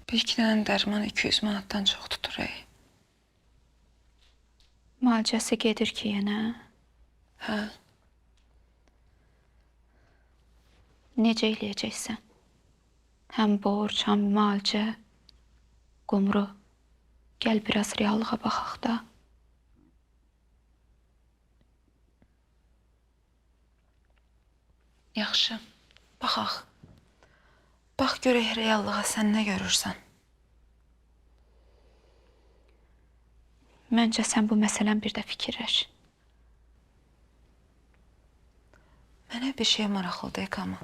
Bir iki dənə dərman 200 manatdan çox tutur. Ey. Müalicəsi gedir ki yenə. Hə. Necə eləyəcəksən? Həm borc, həm müalicə. Qumru, gəl biraz reallığa baxaq da. Yaxşı. Baxaq. Bax görək reallığa sən nə görürsən. Məncə sən bu məsələni bir də fikirləş. Mənə bir şey maraqlıdır, Kama.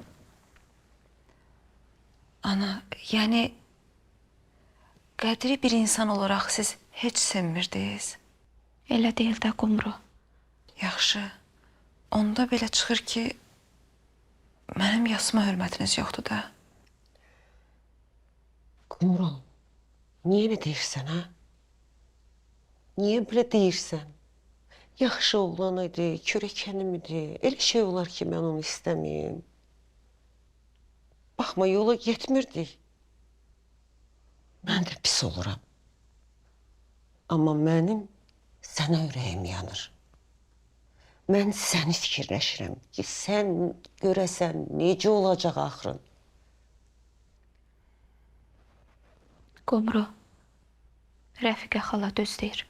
Ana, yəni Qədri bir insan olaraq siz heç sevmirdiniz. Elə deyil də Qumru. Yaxşı. Onda belə çıxır ki, mənim yasıma hörmətiniz yoxdur da. Qumru, niyə belə deyirsən, ha? Niyə belə deyirsən? Yaxşı oğlan idi, kürəkənim idi. Elə şey olar ki, mən onu istəməyim. Baxma, yola getmirdik. Mən də pis oluram. Amma mənim sənə ürəyim yanır. Mən səni fikirləşirəm ki, sən görəsən necə olacaq axırın. Qumru, Rəfiqə xala düz deyir.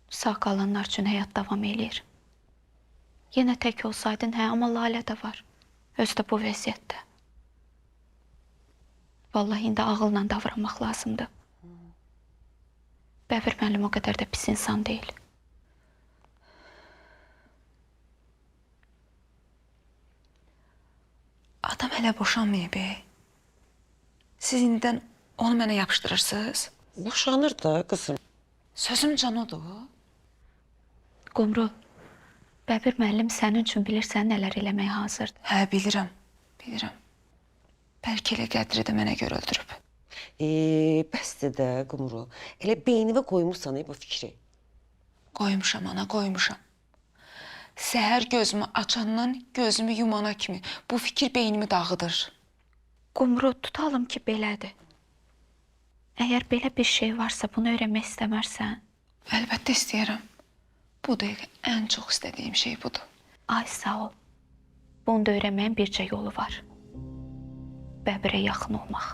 Sağ qalanlar üçün həyat davam eləyir. Yenə tək olsaydın, hə, amma Lalə də var. Özü də bu vəziyyətdə. Vallahi indi ağılla davranmaq lazımdır. Bəbir müəllim o qədər də pis insan deyil. Adam hələ boşanmayıb. Siz indidən onu mənə yapışdırırsınız. Boşanır da qızım. Sözüm canodur. Qumru, Bəbir müəllim sənin üçün bilirsən nələr eləməyə hazırdır. Hə, bilirəm. Bilirəm. Bəlkə elə Qədri də mənə görə öldürüb. Bəsdir də Qumru. Elə beynivə qoymursan bu fikri. Qoymuşam ana, qoymuşam. Səhər gözümü açandan gözümü yumana kimi bu fikir beynimi dağıdır. Qumru, tutalım ki belədir. Əgər belə bir şey varsa bunu öyrənmək istəmərsən? Əlbəttə istəyirəm. Bu dəqiqə ən çox istədiyim şey budur. Ay sağ ol. Bunu da öyrənməyin bircə yolu var. Bəbirə yaxın olmaq.